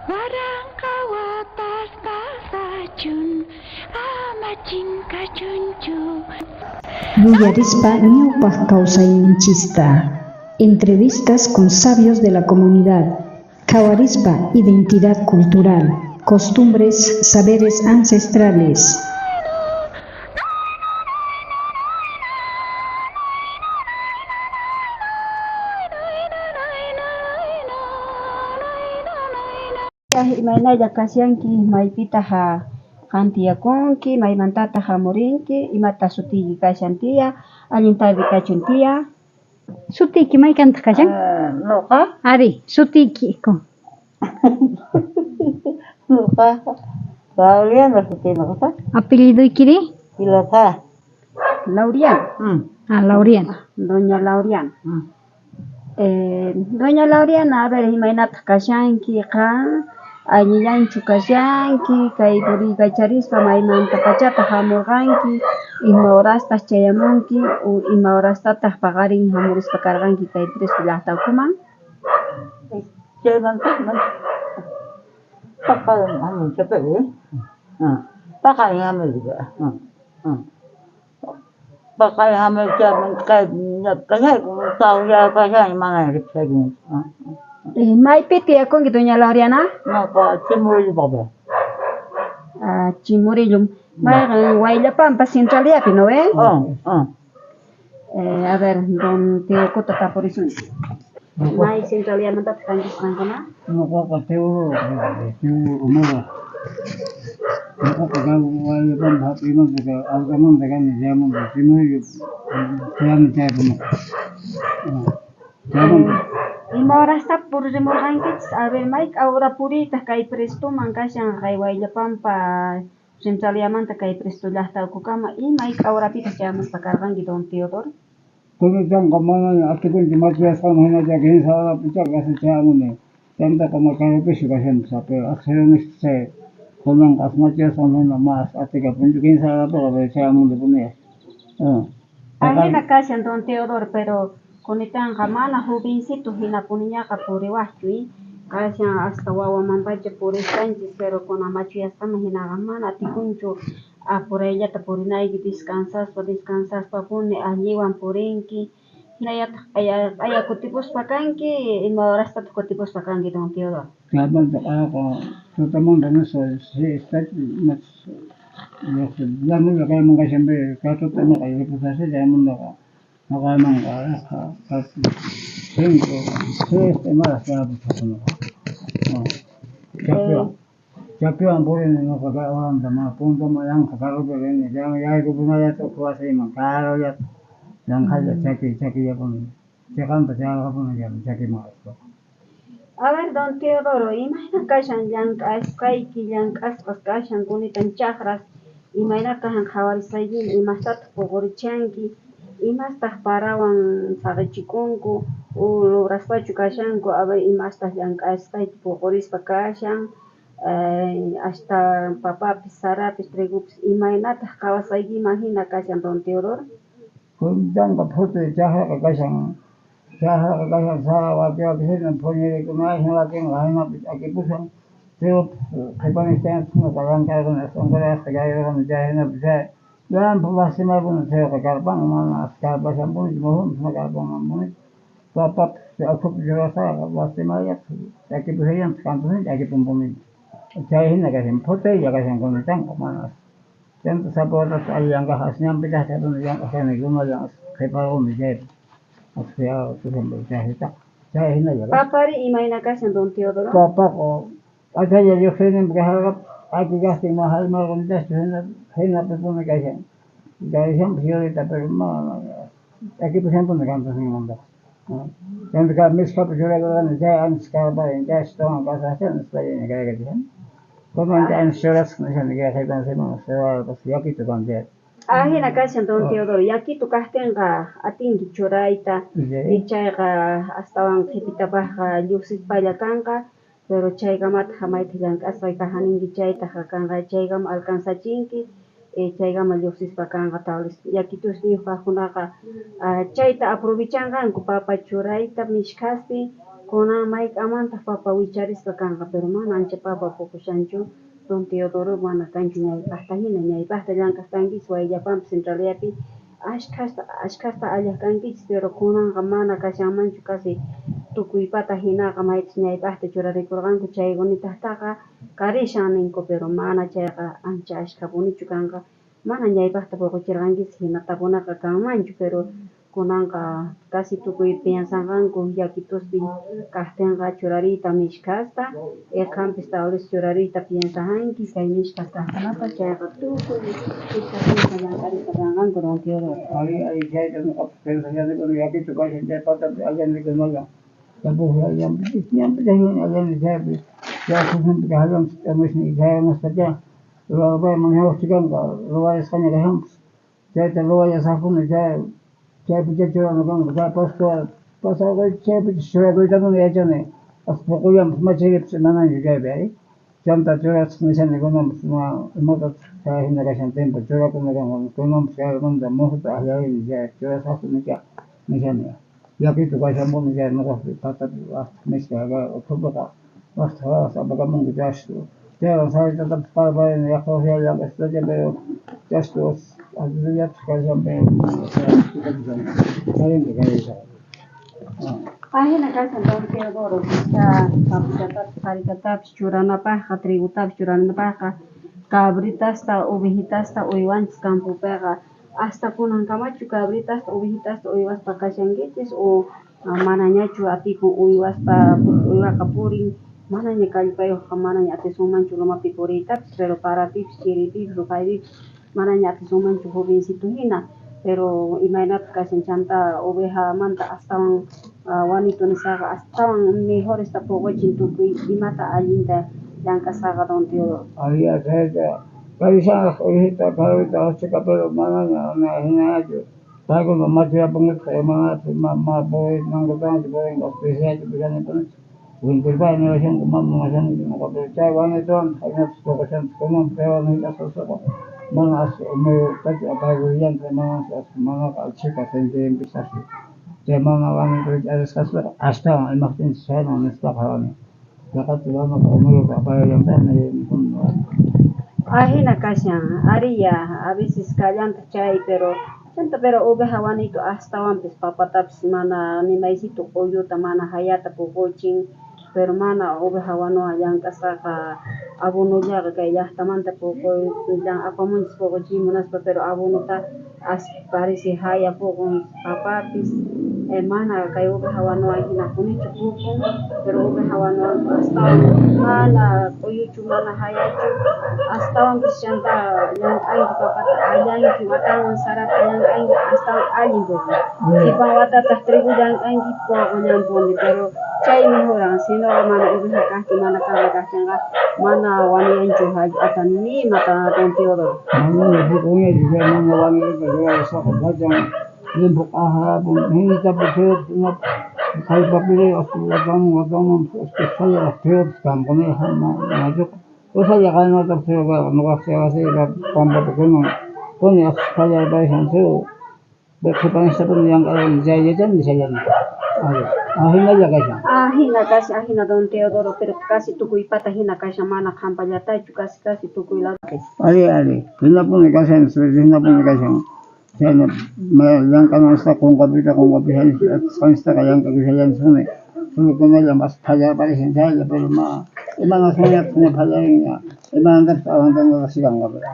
Waranqa watas pasachun, ama chinkachunchu. Yuyarispa ñawpaj kawsayninchista. Entrevistas con sabios de la comunidad. Qhawarispa identidad cultural, costumbres, saberes ancestrales. Imaynalla kashanki, maypitaj qan tiyakunki, maymantataj jamurinki, imataj sutiyki kashan tiya, allin tarde kachun tiya. Sutiyki maykantaj kashan? Noqa? Ari, sutiyki. Noqa Laureana sutiymi noqaqa. Apellidoykiri? Pilata. Laureana. Ah, Laureana. Doña Laureana. Doña Laureana, a ver, imaynataq kashanki qan? Allillanchu kashanki? Kay puriykacharispa maymantapachataq hamurqanki? Ima horastaq chayamunki? U ima horastataq paqarin hamurispa karqanki kay Presto llaqta ukhuman? Chaymantaqmi paqarin hamunchapiri. Paqarin hamunchapiri. Paqarin kashayku mana ripusayku. Maypi tiyakunki, doña Laureana? Noqa Chimurillo. Ah, Chimurillo. Mayqen Wayllapampa Centraliapi, no eh? A ver, don Teokuta tapurisunchik. May Centraliamantataq kanchis qankuna? Noqaqa Teodoro Teodoro Noqaqa Wayllapampa hap'iymanta Altamanta kani chaymanta Chimurillo tiyani chaypi noqa. Chaymanta. Ima horasta puririmurqankichis? A ver, mayk'a hora puriytaq kay Prestoman kashan kay Wayllapampa Centraliamanta kay Presto llaqta ukhukama? Imayk'a horapitaq chayamuspa karqanki, don Teodoro? Kunitanqa manaña atikunchu machuyasqanman hinacha kinsa horapichá casi chayamuni. Chantaqa ma karupichu kashanpas, pero accionista chay kunanqa as machuyasqanman hina mas atikapunchu kinsa horapiqa chayamunipuni. Ahina kashan don Teodoro, pero kunitanqa mana jovencito hinapuniñaqa puriwaqchu, kashan hasta wawamanpacha purisqanchis, pero kunan machuyasqanman hinaqa mana atikunchu apurayllata purinayki, descansaspa descansaspapuni alliwan purinki. Hinallataq q'aya kutipuspa kanki, ima horastataq kutipuspa kanki, don Teodoro? Chaymanta q'ayaqa tutamanta nisqa llanulla kayman kashan kay tuta noqa ripusasha chaymantaqa noqaymanqa 5, 6 imaraq chayapusaq noqa. Chakiwan purini noqa kay horanta mana puntaman yanqa karupi rini chayman yaykupunallata ukhu wasiyman karullata yanqalla chakillapuni cheqanta chayarqapuni chakiman rispa. A ver, don Teodoro, imayna kashan llank'asqayki, llank'asqas kashan kunitan chaqras, imayna kashan qhawarisqayki, imastataq puqurichanki, imastaq parawan saqichikunku, u lograspachu kashanku, a ver, imastaq llank'asqayki puqurispa kashan, hasta papapis, sarapis, trigopis, imaynataq qhawasqaykiman hina kashan, don Teodoro? Kunitanqa phuti chaqraqa kashan, chaqraqa kashan sara waki waki hina phuñirikunashan wakinqa hinapi ch'akipushan, trigopis qhipanishtañataq noqa llank'arqani unqurasqa kaykurqani chay hinapi chay llampu lastimarqani triguqa karpan mana karpashanpunichu mujunpis mana karpanmanpunichu, papapis ukhupi churasqayqa lastimayllata ch'akipushallantaj kantusnin ch'akipunpuni chay hina kashan phutiylla kashan kunitanqa mana chanta sapa watata allin llank'aj as ñanpi kajtapuni llank'aj kani runallan as qhiparquni chaypi chay hinalla. Papari imayna kashan, don Teodoro? Papaqa p'achalla lluqsiyninpi kasharqapis ch'aki kajtin mana hallmarqanichaschu hinapipuni kashan kashanpis yurita pero mana ch'akipushanpuni kantusninmantaqa. Chanta kay miskhapi churakurqani chay anchas karparin chaysi kasaqcha nispallaña kaykachashani. Kunan chay anchas churasqa nishani kay qhipan semana yakitu kan chay. Ahina kashan, don Teodoro, yakitu kajtinqa atinki churayta, chayqa astawan qhipitapaqqa lluqsispalla kanqa, pero chaykamataq mayta llank'asqay kajaninki chaytaq kanqa chaykama alcanzachinki, chaykama lluqsispa kanqa tal vez yakitusniyuq kaqkunaqa chayta aprovechanqanku papa churayta mishkhaspi, Kunan mayk'amantaq papa wicharisqa kanqa, pero mana ancha papa puqushanchu. Don Teodoro mana kanchu ñaypaqta hina, ñaypaqta llank'aq kankichis Wayllapampa centraliapi ashkhasta ashkhasta allaq kankichis, pero kunanqa mana kashanmanchu casi tukuypata hinaqa maypis ñaypaqta churarikurqanku chaykunitaqtaqa karishan ninku, pero mana chayqa ancha ashkhapunichu kanqa. Mana ñaypaqta puquchirqankichis hinatapunaqa kanmanchu, pero kunanqa casi tukuy piensanqanku yakituspi kaqtinqa churariyta mishkhasta, qanpis tawlis churariyta piensajanki kay mishkhas kaqkunata, chayqa tukuy mishkhasninta llank'arispa kanqanku don Teodoro. Ari, ari, chayta ñuqapis pensashanikuni yakitu kashan chay patapi allanikunalla tapuq ñanpi allani chaypi chay kusimpi kajallanchis ch'amisni chaymantacha ruwarpayman ñawpaqchu kanqa ruwarisqaña kashanpis chayta ruwallasaqpuni chay chaypicha churana kanqa chay Pascua pasawqa chaypicha churakuytapuni yachani hasta puqullanpis machiripis imananchu chaypi ari chanta churasaq nishani kunanpis ma imatataq chay hina kashan tiempo churakuna kanqa kunanpis kaymanta mujuta akllarini chay churasaqpunicha nishani yakitu kashanpuni chay ñuqapi patapi waqtaq mishka ukhupiqa waqtaq wawas apakamunku chastu chaywan saritatapis parlarini yaqha llank'aspacha pero chastu allinllataq kashan pero charinqa kay. Ahina kashan don Teodoro, quizá papitatapis saritatapis churanapaqqa, trigotapis churanapaqqa, cabritasta, ovejitasta uywanchis campopiqa. Hasta kunankamachu cabritasta, ovejitasta uywaspa kashankichis o manañachu atikun uywaspa, porque uywaqa purin manaña kallpayuqqa manaña atisunmanchu lomapi puriytapis, pero parapipis, chiripipis, ruphaypipis manaña atisunmanchu jovencito hina, pero imaynataq kashan chanta ovejamanta astawan wanito nisqaqa astawan mejoresta puquchin tukuy imata allinta llank'asqaqa don Teodoro. Ari, chayta karishanraq ovejita cabrita chika pero manaña hinañachu paykuna machuyapunkutaj imanapis ma purinankutañachu purinku pisiyachu pishanipunichu winkulpay niwashanku mama niwashanku ñuqa pero chay wanituwantaq imapis puqushanchis kunanpis chay wanu jich'asqasqa mana as umiyutachu apaykullantaq imamanpis as manaqa chhika sentirinpis as chay mana wanitu jich'arisqaspaqa astawan imajtinchus chhayna nispaqa wani yaqachu wanuqa umiyuta apaykullantaqmi. Ahina kashan, ariya, a veces kallantaq chay, pero chanta pero oveja wanito astawanpis papatapis mana nimaysito q'ulluta mana hayata puquchin, pero mana oveja wanuwan llank'asqaqa abonollaqa kay llaqtamanta puquy apamunchis puquchiy munaspa, pero abonota as parece haya puqun papapis, mana kay oveja wanuwan hinapunichu puqun, pero oveja wanuwan astawan mana q'ulluchu mana hayachu astawanpis chanta llank'anki papata allanki watanman sarata llank'anki astawan allin puqun. Qhipan watataq trigo llank'anki puqullanpuni, pero chay mejoran, sino mana oveja kaqtin mana cabra kaqtinqa mana wanuyanchu hallp'ata nimata don Teodoro. Manaña puqunñachu chay mana wanuta ruwarasqaqa pachan llimphu q'ajarapun hinitapis phirupis imapis kallpapiri watanman watanmanpis usqhaylla phirupis kanpuni machuqa usqhaylla qaynatapis phiru karqa ñuqaq chay wasiypa pampapi kunan puni phallarparishan phiru qhipanistapuni llank'aruni chay yachani nishallani ari ajinalla kashan. Ajina kashan, ajina don Teodoro, pero casi tukuypata hina kashan, mana qhampallatachu, casi casi tukuy lado. Ari, ari, hinapuni kashan, hinapuni kashan chayna llank'ananchista qunqapita qunqapishanchis atisqanchistaqa llank'akushallanchispuni solo mas phallarparishan chaylla pero ma imanasunñataq ña phallarinña imanantapis aguantanataqsi kanqa pero.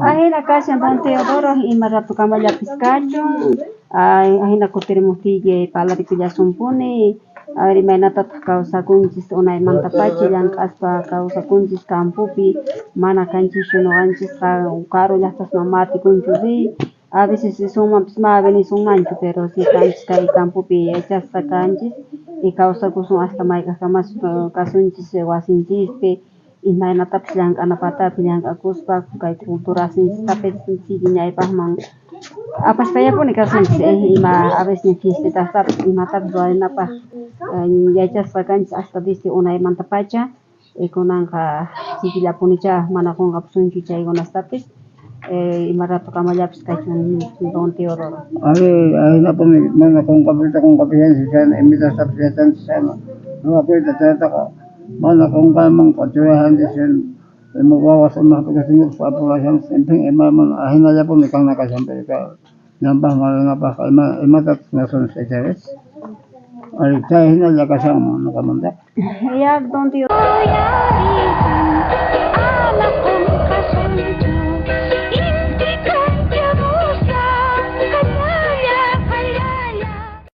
Ajina kashan don Teodoro, ima rato kamallapis kachun, ajina kutirimuqtiyki parlarikullasunpuni, a ver imaynatataq kawsakunchis unaymantapacha llank'aspa kawsakunchis campopi, mana kanchischu ñuqanchisqa karu llaqtasman ma atikunchu riy, a veces risunmanpis ma venisunmanchu, pero si kanchis kay campopi yachasqa kanchis y kawsakusun hasta mayk'aqkamas kasunchis wasinchispi imaynatapis llank'ana patapi llank'akuspa kay culturasninchistapis sigue ñaypaqman apaspallapuni kasunchis, ima a veces fiestitastapis imatapis ruwanapaq yachasqa kanchis hasta desde unaymantapacha, kunanqa kikillapunicha mana qunqapusunchu chaykunastapis. Ima ratokamallapis kachun don Teodoro. Ari, ajinapuni mana qonqapita qonqapishanchis chayna imitastapis yachanchis chayna ruwakuyta chaytaqa mana qonqaymanqa churashanchis ima wawas imajpi kajtinkupis apurashanchis, en fin, imaymana ajinallapuni kana kashan pero kay ñanpajman rinapajqa ima imatataj nasunchis icharis ari chay jinalla kashanman noqamantaqa. Ya, don Teodoro.